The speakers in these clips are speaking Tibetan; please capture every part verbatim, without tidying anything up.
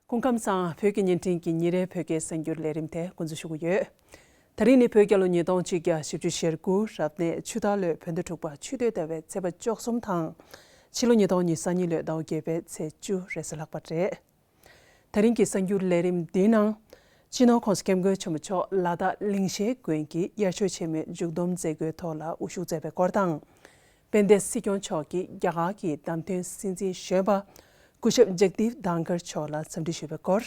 སྐུ་ཁམས་བཟང་། བོད་ཀྱི་བརྙན་འཕྲིན་གྱི་ཉིན་རེའི་བོད་སྐད་གསར་འགྱུར་ལས་རིམ་དེ་འགོ་འཛུགས་ཞུ་གི་ཡོད། ད་རིང་ནི་བོད་རྒྱལ་ལོ་ཉིས་སྟོང་ཆིག་བརྒྱ་བཞི་བཅུ་ཞེ་དགུ་རབ་གནས་ཆུ་སྟག་ལོའི་བོད་ཟླ་དྲུག་པ་ཆུ་སྟོད་ཟླ་བའི་ཚེས་པ་བཅུ་གསུམ་དང་། ཕྱི་ལོ་ཉིས་སྟོང་ཉེར་གཉིས་ལོའི་ཟླ་བ་བརྒྱད་པའི་ཚེས་བཅུ་རེས་གཟའ་ལྷག་པ་རེད། ད་རིང་གི་གསར་འགྱུར་ལས་རིམ་འདིའི་ནང་། སྤྱི་ནོར་༸གོང་ས་༸སྐྱབས་མགོན་ཆེན་པོ་མཆོག་ལ་དྭགས་ལིང་ཤེད་དགོན་གྱི་དབྱར་ཆོས་ཆེན་མོའི་མཇུག་བསྡོམས་མཛད་སྒོའི་ཐོག་ལ་དབུ་བཞུགས་མཛད་པའི་སྐོར་དང་། དཔལ་ལྡན་སྲིད་སྐྱོང་མཆོག་གིས་རྒྱ་གར་གྱི་བདམས་ཐོན་སྲིད་འཛིན་གཞོན་པ་སྐུ་ཞབས་ཇག་དིབ་དྷང་གར་མཆོག་ལ་འཚམས་འདྲི་ཞུས་པའི་སྐོར།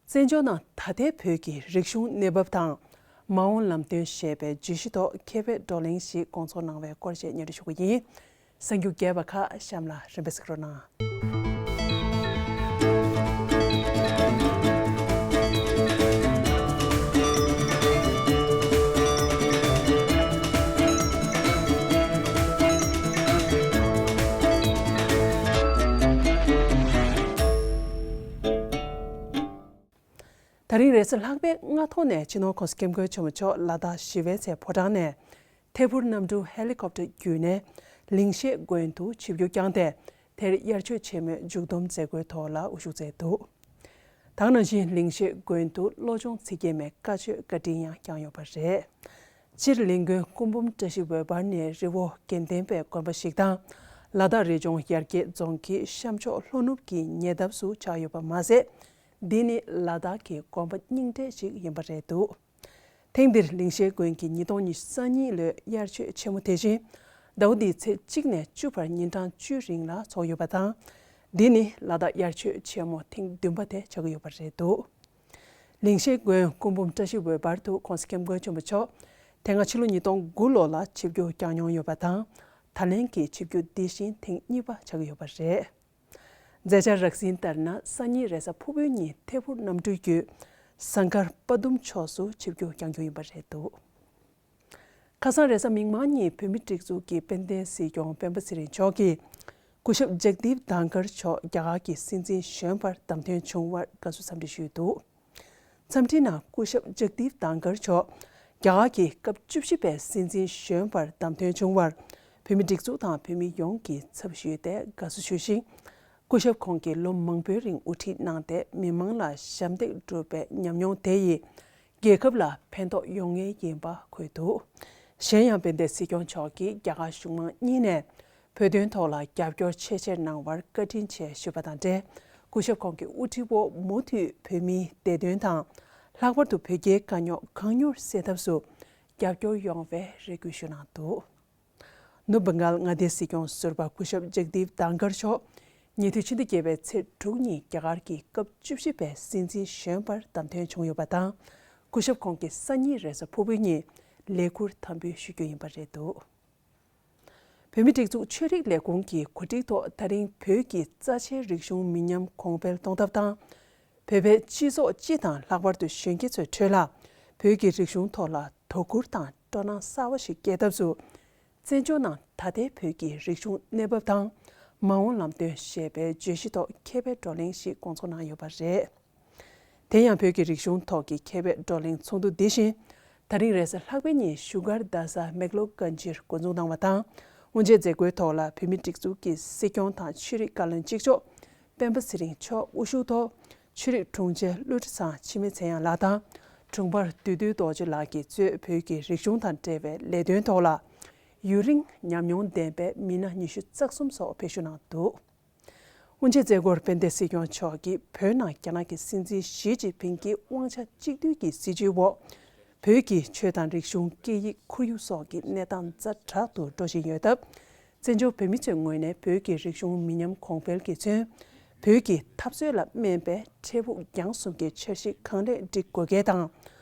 བཙན་བྱོལ་ནང་ད་ལྟའི་བོད་ཀྱི་རིག་གཞུང་གནས་བབ་དང་། མ་འོངས་ལམ་སྟོན་ཞེས་པའི་བརྗོད་གཞི་ཐོག་མཁས་པའི་བགྲོ་གླེང་ཞིག་སྐོང་ཚོགས་གནང་བའི་སྐོར་བཅས་སྙན་སྒྲོན་ཞུ་གི་ཡིན། གསར་འགྱུར་རྒྱས་པ་ཁག་གཤམ་ལ་རིམ་པས་གཟིགས་རོགས་གནང་། ད་རིང་རེས་གཟའ་ལྷག་པའི་སྔ་ཐོག་ནས་སྤྱི་ནོར་༸གོང་ས་༸སྐྱབས་མགོན་ཆེན་པོ་མཆོག་ལ་དྭགས་ཞི་བའི་ཚལ་ཕོ་བྲང་ནས། ཐད་འཕུར་གནམ་གྲུ་ཧེ་ལི་ཀོབ་ཊར་བརྒྱུད་ནས་ལིང་ཤེད་དགོན་དུ་ཆིབས་བསྒྱུར་བསྐྱངས་ཏེ། དེར་དབྱར་ཆོས་ཆེན་མོའི་མཇུག་བསྡོམས་མཛད་སྒོའི་ཐོག་ལ་དབུ་བཞུགས་མཛད་འདུག། ད་ག་ནང་བཞིན་ལིང་ཤེད་དགོན་དུ་བློ་སྦྱོང་ཚིག་བརྒྱད་མའི་བཀའ་ཆོས་བཀའ་དྲིན་ཡང་བསྐྱངས་ཡོད་པ་རེད། སྤྱིར་ལིང་དགོན་སྐུ་འབུམ་བཀྲ་ཤིས་འོད་འབར་ནི་རི་བོ་དགེ་ལྡན་པའི་དགོན་པ་ཞིག་དང་། ལ་དྭགས་རི་ལྗོངས་ཡར་རྒྱས་རྫོང་གི་ཤམ་ཕྱོགས་ལྷོ་ནུབ་ཀྱི་ཉེ་འདབས་སུ་ཆགས་ཡོད་པ་མ་ཟད། འདི་ནི་ལ་དྭགས་ཀྱི་དགོན་པ་རྙིང་གྲས་ཤིག་ཡིན་པ་རེད་འདུག། ཐེངས་འདིར་ལིང་ཤེད་དགོན་གྱི་ཉིས་སྟོང་ཉི་ཤུ་རྩ་གཉིས་ལོའི་དབྱར་ཆོས་ཆེན་མོ་དེ་བཞིན། ཟླ་བ་འདིའི་ཚེས་གཅིག་ནས་བཅུ་བར་ཉིན་གྲངས་བཅུའི་རིང་ལ་འཚོགས་ཡོད་པ་དང་། འདི་ནི་ལ་དྭགས་དབྱར་ཆོས་ཆེན་མོ་ཐེངས་བདུན་པ་དེ་ཆགས་ཀྱི་ཡོད་པ་རེད་འདུག། ལིང་ཤེད་དགོན་སྐུ་འབུམ་བཀྲ་ཤིས་འོད་འབར་དུ་༸གོང་ས་༸སྐྱབས་མགོན་ཆེན་པོ་མཆོག་དེ་སྔ་ཕྱི་ལོ་ཉིས་སྟོང་དགུ་ལོ་ལ་ཆིབས་བསྒྱུར་བསྐྱངས་མྱོང་ཡོད་པ་དང་། ད་ལན་གྱི་ཆིབས་བསྒྱུར་འདི་བཞིན་ཐེངས་གཉིས་པ་ཆགས་ཀྱི་ཡོད་པ་རེད། མཛད་འཆར་རགས་ཟིན་ལྟར་ན། སང་ཉིན་རེས་གཟའ་ཕུར་བུའི་ཉིན་ཐད་འཕུར་གནམ་གྲུ་བརྒྱུད་ཟངས་དཀར་དཔའ་གདུམ་ཕྱོགས་སུ་ཆིབས་བསྒྱུར་བསྐྱང་རྒྱུ་ཡིན་པ་རེད་འདུག། ཁ་སང་རེས་གཟའ་མིག་དམར་ཉིན་བོད་མིའི་སྒྲིག་འཛུགས་ཀྱི་དཔལ་ལྡན་སྲིད་སྐྱོང་སྤེན་པ་ཚེ་རིང་མཆོག་གིས། སྐུ་ཞབས་ཇག་དིབ་དྷང་གར་མཆོག་རྒྱ་གར་གྱི་སྲིད་འཛིན་གཞོན་པར་བདམས་ཐོན་བྱུང་བར་དགའ་བསུ་འཚམས་འདྲི་ཞུས་འདུག། འཚམས་འདྲིའི་ནང་སྐུ་ཞབས་ཇག་དིབ་དྷང་གར་མཆོག་རྒྱ་གར་གྱི་སྐབས་བཅུ་བཞི་པའི་སྲིད་འཛིན་གཞོན་པར་བདམས་ཐོན་བྱུང་བར། བོད་མིའི་སྒྲིག་འཛུགས་དང་བོད་མི་ཡོངས་ཀྱི་ཚབ་ཞུས་ཏེ་དགའ་བསུ་ཞུས་ཤིང་། སྐུ་ཞབས་ཁོང་གིས་ལོ་མང་པོའི་རིང་དབུ་ཁྲིད་གནང་སྟེ། མི་མང་ལ་ཞབས་འདེགས་བསྒྲུབས་པའི་ཉམས་མྱོང་དེ་ཡིས། རྒྱལ་ཁབ་ལ་ཕན་ཐོགས་ཡོང་ངེས་ཡིན་པ་འཁོད་འདུག། གཞན་ཡང་། དཔལ་ལྡན་སྲིད་སྐྱོང་མཆོག་གིས་རྒྱ་གར་གཞུང་མང་གཉིས་ནས་བོད་དོན་ཐོག་ལ་རྒྱབ་སྐྱོར་ཆེས་ཆེར་གནང་བར་བཀའ་དྲིན་ཆེ་ཞུས་པ་དང་འབྲེལ། སྐུ་ཞབས་ཁོང་གི་དབུ་ཁྲིད་འོག་མུ་མཐུད་བོད་མིའི་བདེ་དོན་དང་། ལྷག་པར་དུ་བོད་རྒྱའི་དཀའ་རྙོག་གང་མྱུར་སེལ་ཐབས་སུ་རྒྱབ་སྐྱོར་ཡོང་བའི་རེ་སྐུལ་ཞུས་གནང་འདུག། ནུབ་བྷང་གཱལ་མངའ་སྡེའི་སྲིད་སྐྱོང་ཟུར་པ་སྐུ་ཞབས་ཇག་དིབ་དྷང་གར་མཆོག་ཉེ་དུས་ཕྱི་ཟླ་བརྒྱད་པའི་ཚེས་དྲུག་ཉིན་རྒྱ་གར་གྱི་སྐབས་བཅུ་བཞི་པའི་སྲིད་འཛིན་གཞོན་པར་བདམས་ཐོན་བྱུང་ཡོད་པ་དང་། སྐུ་ཞབས་ཁོང་གིས་སང་ཉིན་རེས་གཟའ་ཕུར་བུའི་ཉིན་ལས་ཁུར་དམ་འབུལ་ཞུ་རྒྱུ་ཡིན་པ་རེད་འདུག། བོད་མིའི་སྒྲིག་འཛུགས་ཆོས་རིག་ལས་ཁུངས་ཀྱི་གོ་སྒྲིག་ཐོག་ད་རིང་བོད་ཀྱི་རྩ་ཆེའི་རིག་གཞུང་མི་ཉམས་གོང་འཕེལ་གཏོང་ཐབས་དང་། བོད་པའི་སྤྱི་ཚོགས་སྤྱི་དང་། ལྷག་པར་དུ་གཞོན་སྐྱེས་ཚོའི་ཁྲོད་ལ་བོད་ཀྱི་རིག་གཞུང་ཐོག་ལ་དོ་ཁུར་དང་སྤྲོ་སྣང་གསར་བ་ཞིག་སྐྱེ་ཐབས་སུ། བཙན་བྱོལ་ནང་ད་ལྟའི་བོད་ཀྱི་རིག་གཞུང་གནས་བབ་དང་། མ་འོངས་ལམ་སྟོན་ཞེས་པའི་བརྗོད་གཞི་ཐོག་མཁས་པའི་བགྲོ་གླེང་ཞིག་སྐོང་ཚོགས་གནང་ཡོད་པ་རེད། དེ་ཡང་། བོད་ཀྱི་རིག་གཞུང་ཐོག་གི་མཁས་པའི་བགྲོ་གླེང་ཚོགས་འདུ་འདི་བཞིན། ད་རིང་རེས་གཟའ་ལྷག་པའི་ཉིན་བཞུགས་སྒར་རྡ་ས་མེག་ལོར་གྷན་ཇིར་འགོ་འཛུགས་གནང་བ་དང་། དབུ་འབྱེད་མཛད་སྒོའི་ཐོག་ལ་བོད་མིའི་སྒྲིག་འཛུགས་ཀྱི་སྲིད་སྐྱོང་དང་ཆོས་རིག་བཀའ་བློན་གཅིག་ལྕོགས་སྤེན་པ་ཚེ་རིང་མཆོག་དབུ་བཞུགས་ཐོག་ཆོས་རིག་དྲུང་ཆེ་བློ་གྲོས་ཚང་འཆི་མེད་ཚེ་དབྱངས་ལགས་དང་། དྲུང་འཕར་བདུད་འདུལ་རྡོ་རྗེ་ལགས་ཀྱིས་གཙོས་བོད་ཀྱི་རིག་གཞུང་དང་འབྲེལ་བའི་ལས་དོན་ཐོག་ལ་ཡུན་རིང་ཉམས་མྱོང་ལྡན་པའི་མི་སྣ་ཉི་ཤུ་རྩ་གསུམ་སོགས་ཕེབས་ཞུགས་གནང་འདུག། དབུ་འབྱེད་མཛད་སྒོར་དཔལ་ལྡན་སྲིད་སྐྱོང་མཆོག་གིས་བོད་ནང་རྒྱ་ནག་གི་སྲིད་འཛིན་ཞི་ཅིན་ཕིང་གི་དབང་ཆ་གཅིག་སྡུད་ཀྱི་སྲིད་བྱུས་འོག་བོད་ཀྱི་ཆོས་དང་རིག་གཞུང་། སྐད་ཡིག་ཁོར་ཡུག་སོགས་ཀྱི་གནས་སྟངས་ཛ་དྲག་ཏུ་འགྲོ་བཞིན་ཡོད་སྟབས། བཙན་བྱོལ་བོད་མི་ཚོའི་ངོས་ནས་བོད་ཀྱི་རིག་གཞུང་མི་ཉམས་གོང་འཕེལ་གྱིས་མཚོན། བོད་ཀྱི་འཐབ་རྩོད་ལ་སྨན་པའི་འཕྲལ་ཕུགས་རྒྱང་གསུམ་གྱི་འཆར་གཞི་གང་ལེགས་སྒྲིག་དགོས་གལ་དང་།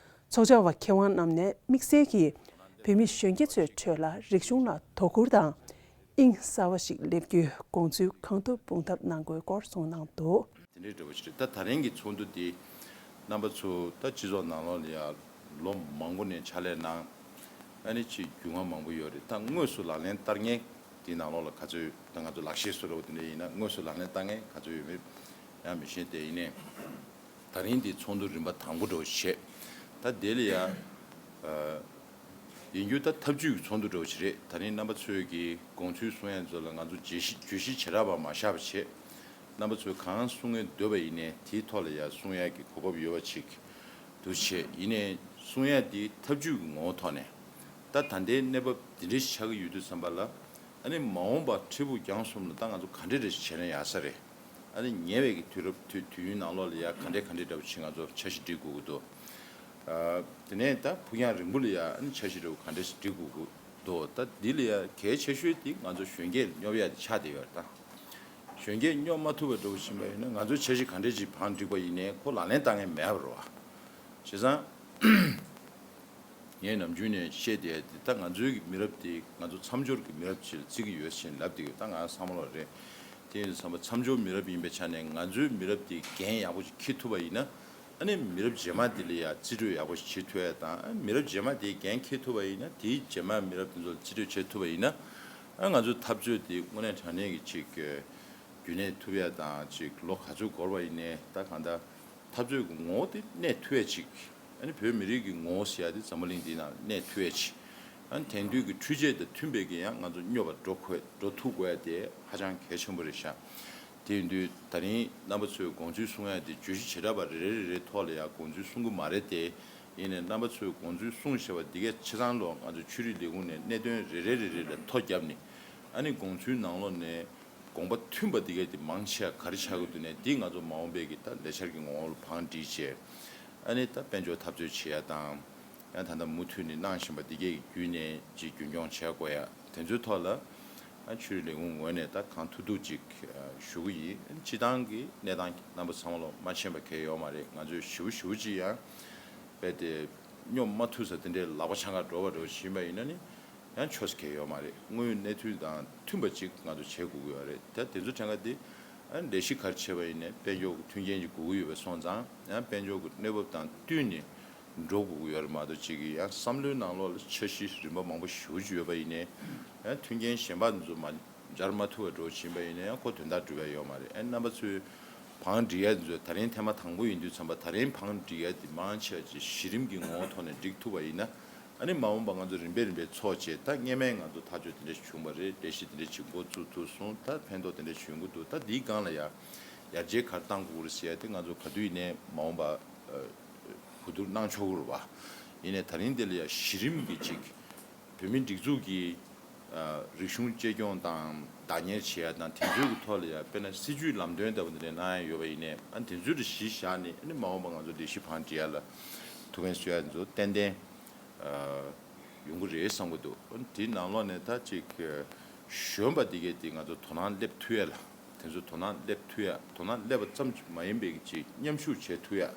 ཚོགས་བཅར་བ་མཁས་དབང་རྣམས་ནས་དམིགས་བསལ་གྱིས་བོད་མི་གཞོན་སྐྱེས་ཚོའི་ཁྲོད་ལ་རིག་གཞུང་ལ་དོ་ཁུར་དང་། དབྱིངས་གསར་བ་ཞིག་སླེབས་རྒྱུའི་དགོངས་ཚུལ་གང་ཐུབ་སྤུངས་ཐབས་གནང་དགོས་སྐོར་གསུངས་གནང་འདུག། དེ་འདྲའི་འདྲ་བོ་ཞིག་རེད། ད་ད་རིང་གི་ཚོགས་འདུ་འདི་རྣམ་པ་ཚོ་ད་སྤྱི་ཚོགས་ནང་ལོགས་ལ་ཡ་ལོ་མང་པོ་ནས་ཕྱག་ལས་གནང་། ཨ་ནི་ཅིག་རྒྱུས་མངའ་མང་པོ་ཡོད་རེད། ད་དངོས་སུ་ལག་ལེན་བསྟར་མཁན་དེའི་ནང་ལོགས་ལ་ག་ཚོད། ད་ང་ཚོ་ལག་ཤེས་བཟོ་འདྲ་བོ་དེ་འདྲ་ཡིན་ན་དངོས་སུ་ལག་ལེན་བསྟར་མཁན་ག་ཚོད་ཡོད་མེད་ཡང་མི་ཤེས། དེ་ཡིན་ནའི་ད་རིང་འདི་ཚོགས་འདུ་རིམ་པ་དང་པོ་འདྲ་བོ་བྱས། ད་དེ་ལ་ཡ་ཨ་ཡིན་རྒྱུ་ད་ཐབས་ཇུས་ཀྱི་ཚོགས་འདུ་འདྲ་བོ་ཞིག་རེད། ད་རིང་རྣམ་པ་ཚོས་ཀྱི་དགོངས་ཚུལ་གསུང་ཡ་ཚོ་ལ་ང་ཚོ་བརྗོད་གཞི་བརྗོད་གཞི་བྱེ་བྲག་པ་མ་བཞག་པ་བྱས། རྣམ་པ་ཚོས་གང་གསུང་གི་འདོད་པ་ཡིན་ནའི་དེའི་ཐོག་ལ་ཡ་གསུང་ཡ་གི་གོ་སྐབས་ཡོད་པ་ཅིག་འདུག་བྱས། ཡིན་ནའི་གསུང་ཡ་དེ་ཐབས་ཇུས་ཀྱི་ངོ་བོ་ཐོག་ནས་ད་ད་ལྟའི་གནས་བབ་འདི་འདྲའི་ཆགས་ཀྱི་ཡོད་དུས་ཙམ་པ་ལ། ཨ་ནི་མ་འོངས་པ་འཕྲལ་ཕུགས་རྒྱང་གསུམ་ལ་ད་ང་ཚོ་ག་འདྲ་རེ་བྱས་ན་ཡག་ས་རེད། ཨ་ནི་ཉེ་བའི་གི་དུས་རབས་དུས་དུས་ཡུན་ནང་ལོགས་ལ་ཡ་ག་འདྲ་ག་འདྲ་འདྲ་པོ་ཅིག་ང་ཚོ་འཆར་གཞི་སྒྲིག་དགོས་ཀྱི་འདུག་ཨ། དེ་ནས་ད་ཕུགས་རྒྱང་རིང་པོ་ལ་ཡ་ཨ་ནི་འཆར་གཞི་འདྲ་པོ་ག་འདྲ་ཞིག་སྒྲིག་དགོས་ཀྱི་འདུག་ད་འདི་ལ་ཡ་གལ་ཆེ་ཤོས་དེ་ང་ཚོ་གཞོན་སྐྱེས་སྙོབ་ཡ་དེ་ཆགས་བསྡད་ཡོད་རེད་ད། གཞོན་སྐྱེས་སྙོབ་མ་ཐུབ་པ་འདྲ་པོ་ཕྱིན་པ་ཡིན་ན། ང་ཚོའི་འཆར་གཞི་ག་འདྲས་ཅིག་བང་བསྒྲིགས་པ་ཡིན་ནའི་ཁོ་ལག་ལེན་བསྟར་མཁན་མེད་པ་རེད་བ། བྱས་ཙང་། ངས་ནམ་རྒྱུན་ནས་བཤད་བསྡད་ཡ་དེ། ད་ང་ཚོའི་མི་རབས་དེ་ང་ཚོ་མཚམས་སྦྱོར་གྱི་མི་རབས་ཅིག་ལ་བརྩི་གི་ཡོད་ཅེས་ལབ་བསྡད་ཡོད། ད་ང་བསམ་བློ་རེད། དེ་ཡིན་དུས་ཙམ་པ་མཚམས་སྦྱོར་མི་རབས་ཡིན་པའི་ཆ་ནས་ང་ཚོའི་མི་རབས་དེ་འགན་ཡག་པོ་ཅིག་འཁྱེར་ཐུབ་པ་ཡིན་ན། ཨ་ནི་མི་རབས་རྗེས་མ་དེ་ལ་ཡ་རྩིས་སྤྲོད་ཡག་པོ་ཞིག་བྱེད་ཐུབ་ཡ་དང་། ཨ། མི་རབས་རྗེས་མ་དེས་འགན་འཁྱེར་ཐུབ་པ་ཡིན་ན། དེའི་རྗེས་མ་མི་རབས་དེ་ཚོ་ལ་རྩིས་སྤྲོད་བྱེད་ཐུབ་པ་ཡིན་ན། ཨ། ང་ཚོའི་འཐབ་རྩོད་དེ་དངོས་གནས་དྲང་གནས་ཀྱི་ཅིག་རྒྱུན་གནས་ཐུབ་ཡ་དང་། ཅིག་ལོ་ག་ཚོད་འགོར་བ་ཡིན་ནའི་ད་གང་ལྟར་འཐབ་རྩོད་ཀྱི་ངོ་བོ་དེ་གནས་ཐུབ་ཡ་ཅིག་ཨ་ནི་བོད་མི་རིགས་ཀྱི་ངོ་བོ་ཟེར་ཡ་དེ་འཛམ་བུ་གླིང་འདིའི་ནང་གནས་ཐུབ་ཡ་ཅིག་ཨ་ནི་དེང་དུས་ཀྱི་འཕྲུལ་ཆས་དང་མཐུན་པའི་གི་ཡང་ང་ཚོ་སྙོབ་པ་འགྲོ་དགོས། འགྲོ་ཐུབ་དགོས་ཡ་དེ་ཧ་ཅང་གལ་ཆེན་པོ་རེད་ཤག་དེ་ཡིན་དུས་ད་རིང་རྣམ་པ་ཚོས་དགོངས་ཚུལ་གསུང་ཡ་དེ། བརྗོད་གཞི་བྱེ་བྲག་པ་རེ་རེ་རེ་རེའི་ཐོག་ལ་ཡང་དགོངས་ཚུལ་གསུང་གི་མ་རེད་དེ། ཡིན་ནའི་རྣམ་པ་ཚོས་དགོངས་ཚུལ་གསུངས་བཞག་པ་འདི་གའི་ཆ་ཚང་ལོ། ང་ཚོ་ཆོས་རིག་ལས་ཁུངས་ནས་གནད་དོན་རེ་རེ་རེ་རེ་ལ་ཐོ་བརྒྱབ་ནས། ཨ་ནི་དགོངས་ཚུལ་ནང་ལོགས་ནས་དགོངས་པ་མཐུན་པ་འདི་གའི་དེ་མང་ཆེ་བ་ག་རེ་ཆགས་ཀྱི་འདུག་ནས། འདི་ང་ཚོ་མ་འོངས་པའི་གི་ད་ལས་འཆར་གྱི་ངོ་བོ་ལ་བང་བསྒྲིགས་བྱས། ཨ་ནི་ད་དཔལ་འབྱོར་འཐབ་རྩོད་བྱེད་ཡ་དང་། ཡང་ད་ལྟ་མུ་མཐུད་ནས་གནང་བཞིན་པ་འདི་གའི་བརྒྱུད་ནས་ཅིག་རྒྱུན་སྐྱོང་བྱེད་དགོས་ཡ་དེ་ཚོའི་ཐོག་ལ། ཨ། ཆོས་རིག་ལས་ཁུངས་ངོས་ནས་ད་གང་ཐུབ་ཐུབ་ཅིག་ཨ། ཞུ་གི་ཡིན། སྤྱི་བཏང་གི་གནས་སྟངས་རྣམ་པ་ཚང་མ་ལོ་མ་ཕྱིན་པ་གལ་ཡོད་མ་རེད། ང་ཚོས་ཞེ་པོ་ཞེ་པོ་ཅིག་ཡང་རྦད་དེ་སྙོབ་མ་ཐུབ་ས་དེ་འདྲའི་ལག་པ་འཆང་ག་འགྲོ་བ་འགྲོ་བཞིན་པ་ཡིན་ན་ནི་ཡང་ཆོས་གལ་ཡོད་མ་རེད། དངོས་ཡོད་གནས་ཚུལ་དང་མཐུན་པ་ཅིག་ང་ཚོ་བྱེད་དགོས་ཀྱི་ཡོད་རེད། ད་དེ་ཚོ་གྲངས་ཀ་དེ། ཨ། ལས་གཞི་ག་རེ་བྱས་པ་ཡིན་ནའི་དཔལ་འབྱོར་གྱི་མཐུན་རྐྱེན་ཅིག་དགོས་ཀྱི་ཡོད་པ་སོང་ཙང་། ཡང་དཔལ་འབྱོར་གྱི་གནས་བབ་དང་བསྟུན་ནས་འགྲོ་དགོས་ཀྱི་ཡོད་རེད་མ་གཏོགས། ཅིག་གི་ཡང་བསམ་བློའི་ནང་ལོགས་ལ་འཆར་གཞི་རིམ་པ་མང་པོ་ཞེ་པོ་ཅིག་ཡོད་པ་ཡིན་ནའི། ཡང་མཐུན་རྐྱེན་གཞན་པ་འདི་ཚོ་མ་སྦྱར་མ་ཐུབ་པ་འགྲོ་བཞིན་པ་ཡིན་ན་ཡང་ཁོ་དོན་དག་འགྲུབ་ཡ་ཡོད་མ་རེད། ཨ། རྣམ་པ་ཚོས་བང་སྒྲིག་ཡ་འདི་ཚོ་ད་རིང་ཐེངས་མ་དང་པོ་ཡིན་དུས་ཙམ་པ། ད་རིང་བང་སྒྲིག་ཡ་འདི་མང་ཆེ་བ་ཅིག་གཞི་རིམ་གྱི་ངོ་བོ་ཐོག་ནས་སྒྲིག་ཐུབ་པ་ཡིན་ན། ཨ་ནི་མ་འོངས་པ་ང་ཚོ་རིམ་པས་རིམ་པས་ཚོགས་བྱས། ད་སྔས་མའི་ང་ཚོ་ཐག་གཅོད་དེ་འདྲ་བྱུང་བ་རེད། ལས་གཞི་དེ་འདྲ་ཅིག་འགོ་བཙུགས་ཐུབ་སོང་། ད་ཕན་ཐོགས་དེ་འདྲ་ཅིག་ཡོང་གི་འདུག་ད་འདིའི་སྒང་ལ་ཡ་ཡར་རྒྱས་ག་རེ་གཏང་དགོས་རེད་ཟེར་ཡ་དེ་ང་ཚོ་ག་དུས་ཡིན་ནའི་མ་འོངས་པ་ཨ། གོ་བསྡུར་གནང་ཆོག་གི་རེད་བ། ཡིན་ནའི་ད་རིང་འདི་ལ་ཡ་གཞི་རིམ་གྱི་ཅིག་བོད་མིའི་སྒྲིག་འཛུགས་ཀྱི་ཨ། རིག་གཞུང་གཅེས་སྐྱོང་དང་བདག་གཉེར་བྱེད་ཡ་དང་། དེ་ཚོའི་གི་ཐོག་ལ་ཡ་དཔེར་ན་སྲིད་ཇུས་ལམ་སྟོན་ལྟ་བུ་འདི་འདྲ་གནང་ཡ་ཡོད་པ་ཡིན་ནའི། ཨ། དེ་ཚོའི་གི་གཞི་བཞག་ནས། ཨ་ནི་མ་འོངས་པ་ང་ཚོ་ལས་གཞི་བང་སྒྲིག་ཡ་ལ་ཐུགས་ཕན་གསོས་ཡ་འདི་ཚོ་ཏན་ཏན་ཨ། ཡོང་གི་རེད་བསམ་གྱི་འདུག་དེའི་ནང་ལོགས་ནས་ད་ཅིག་གཞོན་པ་འདི་གས་དེ་ང་ཚོ་དོ་སྣང་སླེབས་ཐུབ་ཡ་ལ། དེ་ཚོ་དོ་སྣང་སླེབས་ཐུབ་ཡ། དོ་སྣང་སླེབས་པ་ཙམ་གྱིས་མ་ཡིན་པའི་གི་ཅིག་མཉམ་ཞུགས་བྱེད་ཐུབ་ཡ།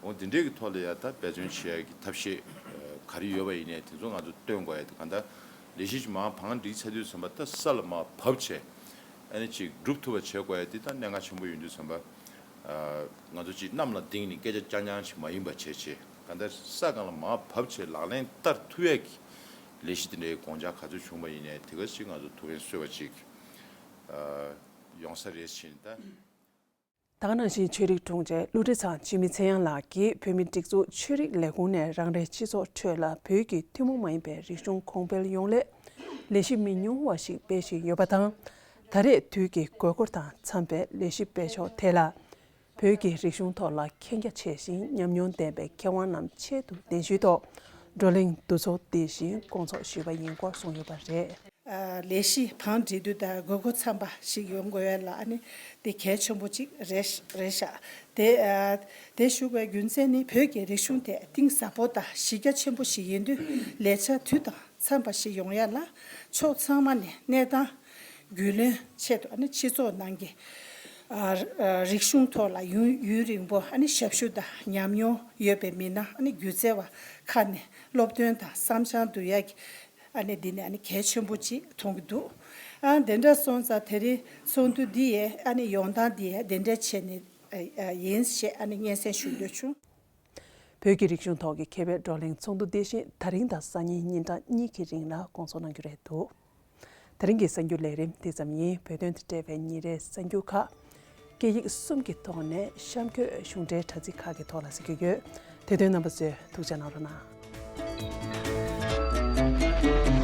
འོ་འདི་འདྲའི་གི་ཐོག་ལ་ཡ་ད་འབད་བརྩོན་བྱེད་ཡ་གི་ཐབས་ཤེས་ག་རེ་ཡོད་པ་ཡིན་ནའི་དེ་ཚོ་ང་ཚོ་སྟོན་དགོས་ཡ་དེ། གང་ལྟར་ལས་གཞི་ཅིག་མར་བང་སྒྲིག་ཚར་དུས་ཙམ་པ། ད་ས་ལ་མར་བབས་བྱས། ཨ་ནི་ཅིག་སྒྲུབ་ཐུབ་པ་བྱེད་དགོས་ཡ་དེ་ད་གནད་འགག་ཆེན་པོ་ཡིན་དུས་ཙམ་པ། ང་ཚོ་ཅིག་གནམ་ལ་ལྡིང་ནས་སྐད་ཆ་རྐྱང་རྐྱང་ཞིག་མ་ཡིན་པ་བྱས་བྱས། གང་ལྟར་ས་སྒང་ལ་མར་བབས་བྱས་ལག་ལེན་བསྟར་ཐུབ་ཡ་གི་ལས་གཞི་དེ་འདྲའི་དགོངས་འཆར་ག་ཚོད་བྱུང་བ་ཡིན་ནའི་དེ་ག་ཅིག་ང་ཚོ་ཐུགས་ཕན་གསོས་པ་ཅིག་ཡོང་ས་རེད་ཟེར་ནས་ད། ད་ག་ནང་བཞིན་ཆོས་རིག་དྲུང་ཆེ་ཀླུ་སྒྲུབ་ཚང་འཆི་མེད་ཚེ་དབྱངས་ལགས་ཀྱིས་བོད་མིའི་སྒྲིག་འཛུགས་ཆོས་རིག་ལས་ཁུངས་ནས་རང་རེའི་སྤྱི་ཚོགས་ཁྲོད་ལ་བོད་ཀྱི་ཐུན་མོང་མ་ཡིན་པའི་རིག་གཞུང་གོང་འཕེལ་ཡོང་སླད་ལས་གཞི་མི་ཉུང་བ་ཞིག་སྤེལ་བཞིན་ཡོད་པ་དང་། ད་རེས་དུས་ཀྱི་དགོས་མཁོ་དང་འཚམས་པའི་ལས་གཞི་སྤེལ་ཕྱོགས་དེ་ལ། བོད་ཀྱི་རིག་གཞུང་ཐོག་ལ་མཁྱེན་རྒྱ་ཆེ་ཞིང་ཉམས་མྱོང་ལྡན་པའི་མཁས་དབང་རྣམས་ཆེད་དུ་གདན་ཞུའི་ཐོག་བགྲོ་གླེང་འདུ་ཚོགས་འདི་བཞིན་སྐོང་ཚོགས་ཞུས་པ་ཡིན་སྐོར་གསུངས་ཡོད་པ་རེད། ཨ། ལས་གཞི་བང་སྒྲིག་དུས་ད་དགོས་མཁོ་འཚམས་པ་ཞིག་ཡོང་དགོས་ཡ་ལ། ཨ་ནི་དེ་གལ་ཆེན་པོ་ཅིག་རེད་རེད་ཤག་དེ་ཨ། དེ་ཞུ་བའི་རྒྱུ་མཚན་ནི་བོད་ཀྱི་རིག་གཞུང་དེ་གཏིང་ཟབ་པོ་དང་གཞི་རྒྱ་ཆེན་པོ་ཞིག་ཡིན་དུས། ལས་འཆར་དུས་དང་འཚམས་པ་ཞིག་ཡོང་ཡ་ལ་ཕྱོགས་ཚང་མ་ནས་གནས་སྟངས་རྒྱུས་ལོན་ཆེད་དུ། ཨ་ནི་སྤྱི་ཚོགས་ནང་གི་ཨ། ཨ། རིག་གཞུང་ཐོག་ལ་ཡུན་ཡུན་རིང་པོ། ཨ་ནི་ཞབས་ཞུ་དང་ཉམས་མྱོང་ཡོད་པའི་མི་སྣ། ཨ་ནི་སྒྱུ་རྩལ་བ་ཁག་ནས་སློབ་སྟོན་དང་བསམ་འཆར་བསྡུ་ཡ་གི། ཨ་ནི་འདི་ནི་ཨ་ནི་གལ་ཆེན་པོ་ཅིག་མཐོང་གི་འདུག་ཨ། དེ་འདྲ་སོང་ཙང་དེ་རིང་ཚོགས་འདུ་འདི་ཡི་ཨ་ནི་ཡོང་སྟངས་འདི་ཡི་དེ་འདྲ་བྱས་ནས་ཨ། ཨ། ཡིན་ཞེས་ཨ་ནི་སྙན་སེང་ཞུ་འདོད་བྱུང་། བོད་ཀྱི་རིག་གཞུང་ཐོག་གི་མཁས་པའི་བགྲོ་གླེང་ཚོགས་འདུ་འདི་བཞིན་ད་རིང་དང་སང་ཉིན་ཉིན་གྲངས་གཉིས་ཀྱི་རིང་ལ་སྐོང་ཚོགས་གནང་རྒྱུ་རེད་འདུག་དེ་རིང་གི་གསར་འགྱུར་ལས་རིམ་འདི་ཙམ་ཡིན། བོད་དོན་དང་འབྲེལ་བའི་ཉིན་རེའི་གསར་འགྱུར་ཁག་སྐད་ཡིག་གསུམ་གྱི་ཐོག་ནས་གཤམ་འཁོད་གཞུང་འབྲེལ་དྲ་ཚིགས་ཁག་གི་ཐོག་ལ་གཟིགས་རྒྱུ་ཡོད། དེ་དོན་རྣམ་པ་ཚོས་ཐུགས་རྗེ་གནང་རོགས་གནང་།